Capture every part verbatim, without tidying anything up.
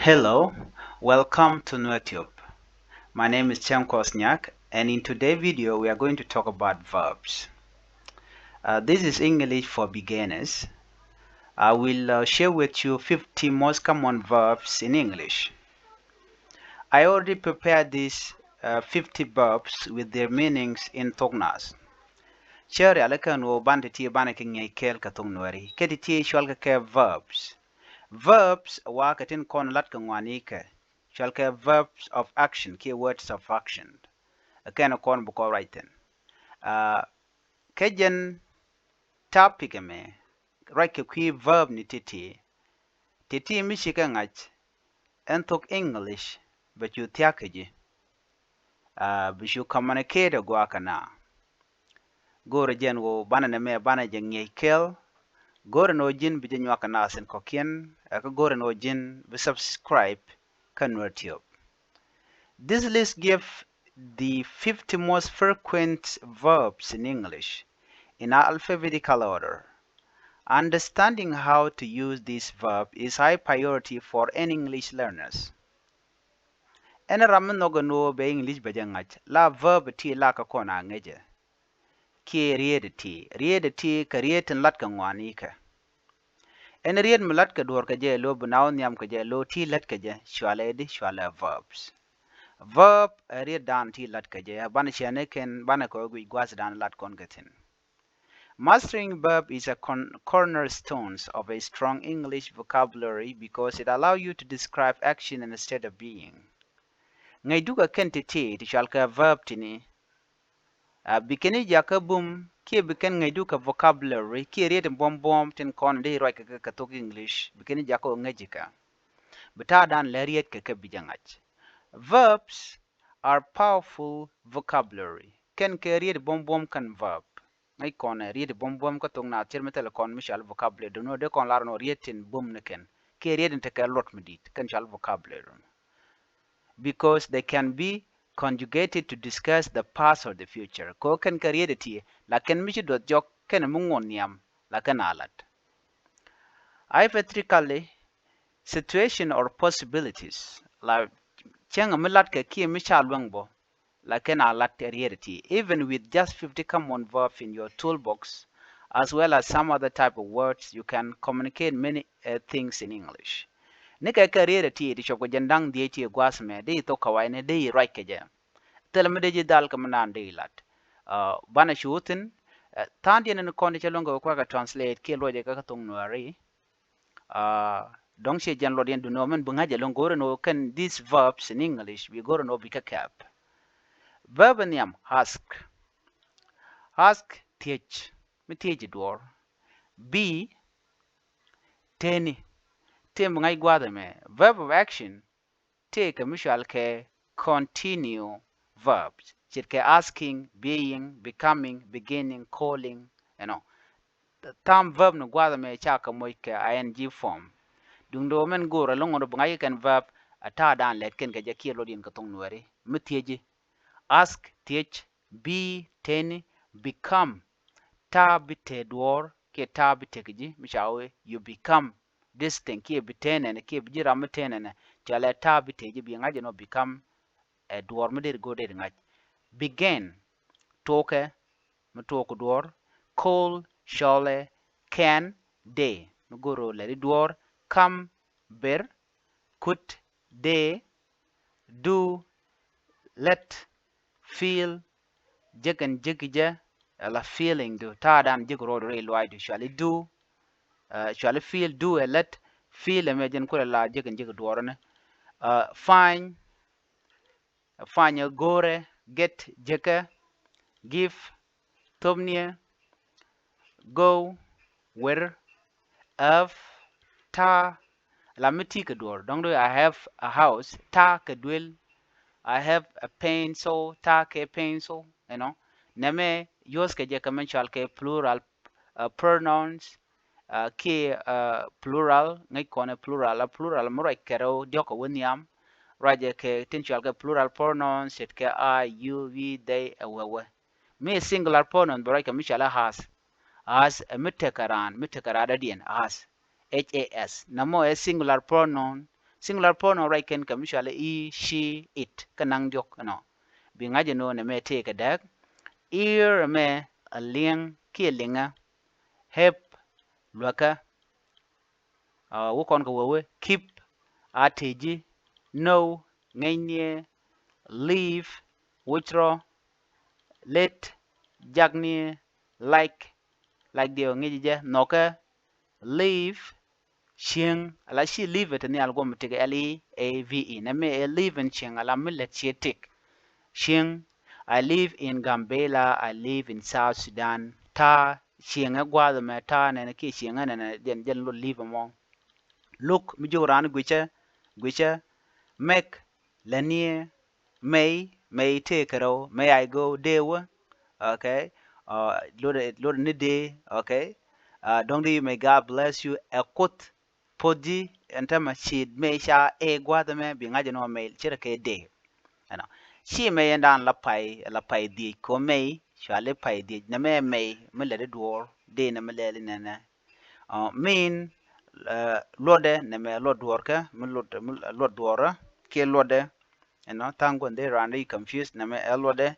Hello, welcome to NuerTube. My name is Chen Kosnyak, and in today's video we are going to talk about verbs. Uh, this is English for beginners. I will uh, share with you fifty most common verbs in English. I already prepared these uh, fifty verbs with their meanings in Thok Naath. Cɛ rial kɛn ɣöö banɛ ti ti banɛ kɛ ŋi̱eec kɛɛl kɛ Thok Nuɛri kɛ ti ti cɔalkɛ kɛ verbs. Verbs wa kɛ tin kɔn lat kɛ ŋuani kɛ cɔalkɛ verbs of action kiɛ words of action. Kɛn kɔn bi kɔn ruac thi̱n. Uh, kɛ jɛn topic ɛmɛ ruac kɛ kui̱ verb ni ti ti. Ti ti mi ci kɛ ŋa̱c ɛn thok English bɛ cu thia̱k kɛ ji̱. Uh, bi cu communicate ɛ gua̱a̱ kɛ na. Go̱o̱rɛ jɛn ɣöö banɛ nɛmɛ banɛ jɛ ŋi̱eec kɛɛl. Go̱o̱rɛ ni ɣöö ji̱n bi jɛ nyuak kɛ naath in kɔ̱kiɛn. Ɛ kä go̱o̱rɛ ni ɣöö ji̱n bi subscribe kä NuerTube. This list give the fifty most frequent verbs in English in alphabetical order. Understanding how to use this verb is high priority for any English learners. Ɛn ram mi nhɔk ɛn ɣöö bɛ English bɛ jɛ ŋa̱c la verb ti la kɛ kɔn a ŋäcɛ. Kiɛ riet ti, riet ti kɛ riet tin lat kɛ ŋuani kɛ. Ɛn riet mi lat kɛ duɔ̱ɔ̱r kɛ jɛ lo̱ bi na wä nhiam kɛ jɛ lo̱ ti lat kɛ jɛ cualɛ di cualɛ verbs. Verb ɛ riet dan ti lat kɛ jɛ banɛ ciɛn ni kɛn banɛ kɛ guic gua̱th dan lat kɔn kɛ thi̱n. Mastering verb is a con- cornerstone of a strong English vocabulary because it allows you to describe action instead of being. Ŋäc dukɛ kɛn ti ti ti cual kɛ verb tini. Uh, bi kɛn i̱ jakä bum kiɛ bi kɛn ŋäc dukɛ vocabulary kiɛ riet in buɔm buɔm tin kɔn di ruac kɛ kɛ thok English bi kɛn i̱ jakä ŋäc ikä. Bi ta̱a̱ dan lɛ riet kɛ kɛ bi jɛ ŋa̱c. Verbs are powerful vocabulary. Kɛn kɛ riet buɔm buɔm kɛn verb. Ŋäc kɔn ɛ riet buɔm buɔm kä thok naath cir mi thilɛ kɔn mi cual vocabulary dun wä dee kɔn lar nɔ riet tin bum ni kɛn kiɛ riet in tekɛ luɔt mi di̱i̱t kɛn cual vocabulary dun. Because they can be conjugated to discuss the past or the future. Kɛ ɣöö kɛn kɛ riet ɛ ti la kɛn mi ci duɔth jɔk kɛn mi ŋuɔn nhiam la kɛn a lat. Hypothetically, situation or possibilities la cäŋ mi lat kɛ kiɛ mi ca luäŋ bɔ la kɛn a lat riet ti. Even with just fifty common verb in your toolbox, as well as some other type of words, you can communicate many uh, things in English. Ni kɛ kɛ riet ti ti cɔp kɛ jɛn da̱ŋ dhiec ti gua̱a̱th mɛ di thok kawai ni di ruac kɛ jɛ. Thil mi di ji̱ dhal kɛ mi naan di lat. Uh, banɛ cu thi̱n uh, tha̱a̱ŋ diɛn ni kɔn di cɛ luäŋ kɛ kuakɛ translate kiɛ luɔcɛ kɛ kä thok Nuɛri. Uh, dɔ̱ŋ ciɛ jɛn luɔt yɛn duni ɔ mɛn bi ŋa̱c ɛlɔ̱ŋ go̱o̱rɛ ni ɣöö kɛn these verbs in English bi go̱o̱rɛ ni ɣöö bi kä kɛp. Verb in nhiam ask. Ask thiec mi thiec i̱ duɔ̱ɔ̱r. Be teni tëë bi ŋa̱c gua̱a̱th ɛmɛ. Verb of action tëëkɛ mi cual kɛ continue verbs ce̱tkɛ asking, being, becoming, beginning, calling, you know. Tham verb ni gua̱a̱th ɛmɛ ca kɛ moc kɛ ing form. Duŋdɛ ɣöö mɛn go̱o̱r ɛlɔ̱ŋ ɣöö bi ŋa̱c kɛ kɛn verb a ta̱a̱ dan lɛt kɛn kɛ jɛ kiɛ luɔt yɛn kɛ thok Nuɛri mi thiec i̱. Ask thiec, be teni, become ta̱a̱ bi te duɔ̱ɔ̱r kiɛ ta̱a̱ bi tek ji̱ mi ca wee you become this thing kiɛ bi te nɛnɛ kiɛ bi ji̱ ram mi te nɛnɛ cɔalɛ ta̱a̱ bi te ji̱ bi ŋa̱c ɛn ɔ become ɛ duɔ̱ɔ̱r mi deri go̱o̱r deri ŋa̱c. Begin tuɔkɛ mi tuɔk duɔ̱ɔ̱r. Call cɔlɛ. Can dee mi go̱o̱r ɣöö lɛri duɔ̱ɔ̱r. Come ber. Could dee. Do let. Feel jek ɛn jek jɛ. Ala feeling du ta̱a̱ dan jek rɔɔd rɛy luaacdu cuali do. Uh, cuali feel do ɛ let. Feel ɛmɛ jɛn kulɛ la jek ɛn jek duɔɔrä ni. Uh, find find ɛ go̱o̱rɛ. Get jekä. Give thopniɛ. Go wer. Have ta̱a̱. La mi ti kɛ duɔ̱ɔ̱r dɔ̱ŋ do I have a house ta̱a̱ kɛ duel. I have a pencil ta̱a̱ kɛ pencil, you know. Nɛmɛ use kɛ jɛ kɛ mɛn cual kɛ plural uh, pronouns uh, kiɛ uh, plural ŋäc kɔn ɛ plural a plural mi ruac kɛ rɛw diɔ̱k kɛ wä nhiam. Ruacɛ kɛ tin cual kɛ plural pronouns ce̱tkɛ I, you, we, they ɛ wee wee. Mi singular pronoun bɛ ruac kɛ mi cɔal ɛ has. Has ɛ mi tekɛ raan, mi tekɛ raan dɔ̱diɛn, has. H A S. Nɛmɔ ɛ singular pronoun Singular pronoun ruac kɛn kɛ mi cɔal i̱, she, it, kä naŋ diɔ̱k ɛnɔ. Bi ŋa̱c ɛn ɣöö nɛmɛ tëëkɛ dääk. Ear ɛmɛ a liɛŋ kiɛ liŋä. Hep, luäkä. Wä kɔn kɛ wee wee, keep, a tëë ji̱. Know, ŋäcniɛ. Leave, wuc rɔ. Let, jakniɛ. Like, like diɛ ŋi̱ci jɛ, nhɔkä. Leave, cieŋ, ala ci leave te nhial guɔm tik, L E A V E. Nɛmɛ ɛ live in cieŋ, ala mi lät ciɛ tik. Cieŋ, I live in Gambela, I live in South Sudan. Ta̱a̱, cieŋ ɛ gua̱a̱th ɛmɛ, ta̱a̱ nɛnɛ kiɛ cieŋ ɛ nɛnɛ, jɛn, jɛn lot live ɛmɔ. Look, mi jiök raan guicä, guicä. Make, lätniɛ. May, may tëëkɛ rɛw, may I go, dee wä. Okay. Lot, lot ni dee. Okay. Dɔ̱ŋ di, may God bless you. Ɛ Kuoth poth ji̱. Ɛn täämɛ ce̱t may ca ɛ gua̱a̱th ɛmɛ, bi ŋa̱c ɛn ɣöö may ce̱tkɛ dee. Ɛnɔ. Ci may ɛn daan la pay, la pay dhiec kɛ ɣöö may, cɔali pay dhiec. Nɛmɛ may mi lätdi duɔ̱ɔ̱r, dee nɛmɛ lɛli nɛnɛ. Min, luɔtdɛ, nɛmɛ luɔt duɔ̱ɔ̱rkä, mi luɔt, mi luɔt duɔ̱ɔ̱rä kiɛ luɔtdɛ. Ɛnɔ, tha̱a̱ŋ gua̱n dee raan dee confuse, nɛmɛ ɛ luɔtdɛ.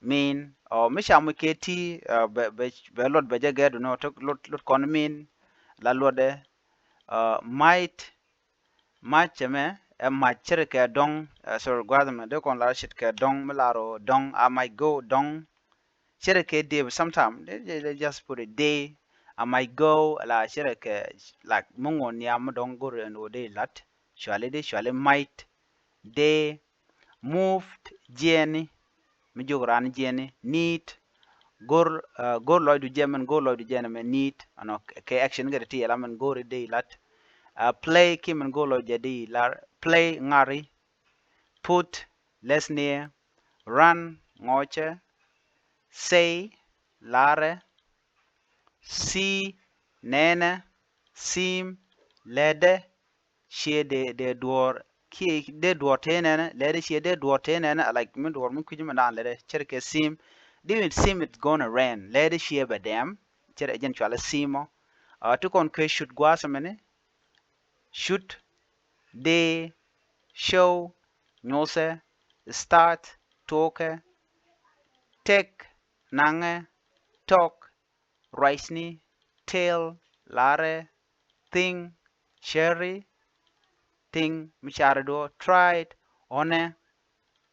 Min, ɔ, mi ca muc kɛ ti, bɛ, bɛ, bɛ luɔt bɛ jɛ gɛɛt, nɔ, lot, lot kɔn min, la luɔtdɛ. Might, mac ɛmɛ ɛ mac ce̱tkɛ dɔ̱ŋ, sorry, gua̱a̱th ɛmɛ dee kɔn lar ce̱tkɛ dɔ̱ŋ, mi lar ɣöö dɔ̱ŋ, I might go dɔ̱ŋ. Ce̱tkɛ dee, but sometime they, they, they just put a dee. I might go, la ce̱tkɛ, like, mi ŋuɔ̱t nhiam mi dɔ̱ŋ go̱r ɛn ɣöö dee la̱t. Cɔali dee, cɔali might. Dee. Moved, jiɛɛni. Mi jiök raan jiɛɛni. Need. Go̱r, go̱r lɔcdu jɛ, min go̱r lɔcdu jɛ nɛmɛ need. Ɛnɔ, kɛ action kɛ ti yɛl a min go̱r i̱ dee la̱t. Play, kiɛ min go̱r lɔcdu jɛ dee lar. Play, ŋari. Put, läthniɛ. Run, ŋɔcɛ. Say, larɛ. See, nɛnɛ. Seem, lätdɛ. Ciɛ dee, dee duɔ̱ɔ̱r, kiɛ dee duɔ̱ɔ̱r tëë nɛnɛ, lätdɛ ciɛ dee duɔ̱ɔ̱r tëë nɛnɛ, like, mi duɔ̱ɔ̱r mi kui̱c mi daan lätdɛ, ce̱tkɛ seem. Di, it seem it's gonna rain, lätdɛ ciɛ bɛ dɛm, ce̱tkɛ jɛn cɔali seem ɔ. Ti kɔn kɛ should gua̱a̱th ɛmɛni. Should, dee, show, nyuthɛ. Start, tuɔkɛ. Take, naŋɛ. Talk, ruacni. Tell, larɛ. Think, cäri. Think, mi cari duɔ. Tried, ɣɔnɛ.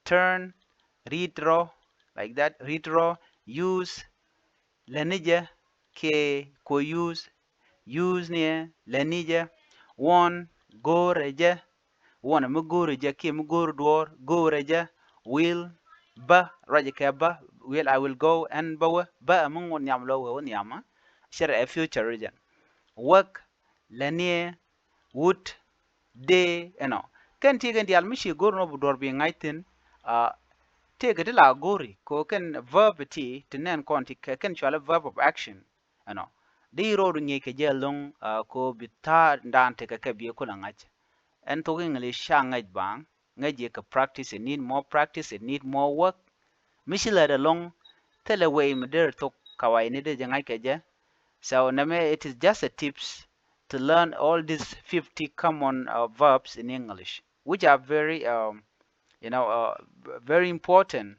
Turn, ri̱t rɔ, like that, ri̱t rɔ. Use, lätni jɛ, kiɛ kɔ use. Use niɛ, lätni jɛ. Want, go̱o̱rɛ jɛ. Want mi go̱o̱rɛ jɛ kiɛ mi go̱o̱r duɔ̱ɔ̱r, go̱o̱rɛ jɛ. Will, bä, ruacɛ kɛ bä. Will, I will go, ɛn bä wä. Bä ɛ mi ŋuɔ̱t nhiam lɔ wee wä nhiam. Ce̱tkɛ future region. Work, lätniɛ. Would, dee, ɛnɔ. Kɛn ti kɛn diaal mi ci go̱r nɔ bi duɔ̱ɔ̱r bi ŋa̱c thi̱n. Tëëkɛ ti la go̱ri kɛ kɛn verb ti, ti nɛn kɔn ti kɛ kɛn cɔali verb of action. Ɛnɔ. Di rɔɔdu ŋi̱i̱c kɛ jɛ ɛlɔ̱ŋ, kɛ bi tha̱a̱ daan tekɛ kɛ bi kulɛ ŋa̱c. Ɛn thok English ca ŋäc baaŋ, ŋäc yɛ kɛ practice, it need more practice, it need more work. Mi ci lät ɛlɔ̱ŋ, thilɛ way mi deri thok kawaini dee jɛ ŋa̱c kɛ jɛ. So nɛmɛ, it is just a tips to learn all these fifty common verbs in English, which are very, you know, very important.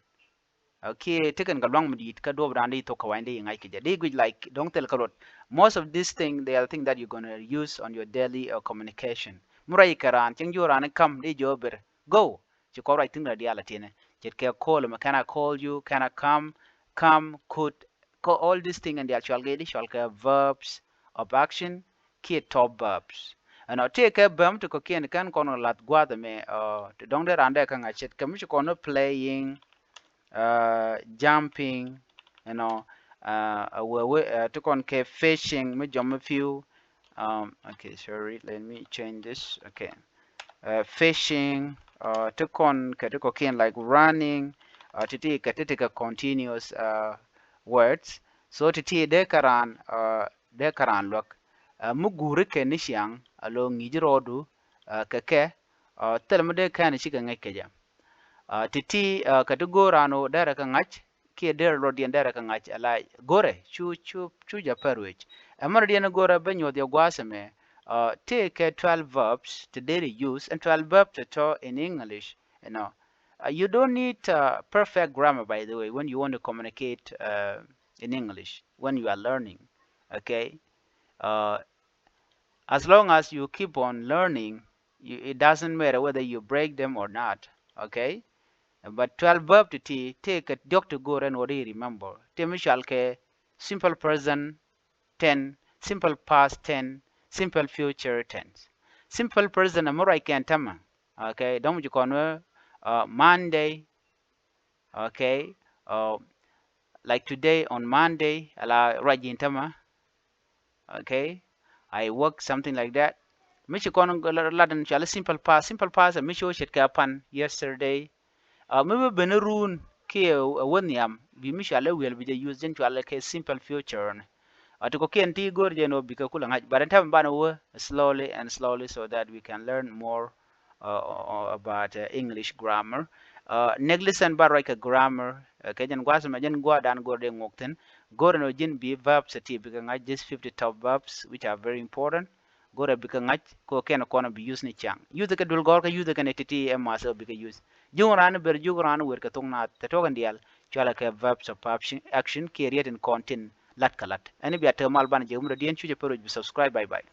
Kiɛ tekɛn kɛ luaŋ mi di̱i̱t kä duɔ̱ɔ̱p raan di thok kɛ wa̱ny di ŋa̱c kɛ jɛ di guic, like, dɔ̱ŋ thil kä luɔt. Most of these things, they are things that you're gonna use on your daily communication. Mi ruac kɛ raan, cieŋ ji̱ raan i̱ come, di ji̱ ber, go. Ci kɔn ruac thi̱n rɔ diaal a ti̱nɛ. Ce̱tkɛ call, mɛ, can I call you, can I come, come, could, all these things in diaal cɔal kɛ di, cɔal kɛ verbs of action kiɛ top verbs. Ɛnɔ, tëëkɛ bäm ti kɔ̱kiɛn kɛn kɔn lath gua̱a̱th ɛmɛ, ti dɔ̱ŋ dee raan dee kä ŋa̱c, ce̱tkɛ mi ci kɔn ni playing, jumping, you know, a wee wee, ti kɔn kɛ fishing mi jɔm mi piu. Okay, sorry, let me change this. Okay. Fishing, ti kɔn kɛ ti kɔ̱kiɛn, like, running, ti ti kɛ ti ti kɛ continuous words. So ti ti dee kä raan, dee kä raan luäk. Mi guuri kɛ ni ciaŋ a lo ŋi̱i̱c rɔɔdu kɛ kɛ, thilɛ mi dee kɛn cikɛ ŋäc kɛ jɛ. Ti ti kɛ ti go̱o̱r raan ɣöö derɛ kɛ ŋa̱c kiɛ derɛ luɔtdiɛn derɛ kɛ ŋa̱c, ala go̱rɛ cu, cu, cu jɛ pär wec. Ɛmɛ rɔ̱diɛn go̱rɛ bä nyuɔ̱th yɛ gua̱a̱th ɛmɛ. Uh, tëë kɛ twelve verbs ti deri use, and twelve verbs tɔ̱tɔ̱ in English, you know. Uh, you don't need uh, perfect grammar, by the way, when you want to communicate uh, in English, when you are learning, okay? Uh, as long as you keep on learning, you, it doesn't matter whether you break them or not, okay? But twelve verb ti ti tëë kɛ diɔ̱k ti go̱o̱r ɛn wä di remember. Tëë mi cɔal kɛ simple present tense, simple past tense, simple future tense. Simple present ɛ mi ruac kɛn tämɛ, okay? Dɔ̱ŋ mi ci kɔn wä uh, Monday, okay? Uh, like today, on Monday, ala ruac ji̱n tämɛ, okay? I work, something like that. Mi ci kɔn lat in cɔal simple past. Simple past ɛ mi ci wä ce̱tkɛ a pan, yesterday. Uh, mi bi ben run kiɛ a wä nhiam, bi mi cɔal ɛ wi̱el bi jɛ use, jɛn cɔal kɛ simple future ni. A ti kɔ̱kiɛn ti go̱o̱r jɛ ni wä bikɛ kulɛ ŋa̱c, but ɛn tämɛ banɛ wä slowly and slowly so that we can learn more uh, about uh, English grammar. Uh, next lesson ba ruac kɛ grammar, uh, kɛ jɛn gua̱a̱th mɛ jɛn gua̱a̱th dan go̱o̱r dee ŋuɔk thi̱n. Go̱o̱r ɛn ɔ ji̱n bi verbs ti bikɛ ŋa̱c, these fifty top verbs which are very important. Go̱o̱r ɛ bikɛ ŋa̱c kɛ ɔ kɛn kɔn bi use ni ciaŋ. Use kɛ duel gɔ̱r kɛ use kɛ ni ti̱ti̱ ɛ math ɔ bikɛ use. Ji̱ ɣän raan ber ji̱ ɣän raan wer kɛ thok naath tɛ tuɔk ɛn diaal. Cɔalɛ kɛ verbs of action, action kiɛ riet in kɔn tin lat kɛ lat. Ɛn bia te mal banɛ jɛ wumdɔ diɛn cucɛ pär wi̱c bi subscribe. Bye bye.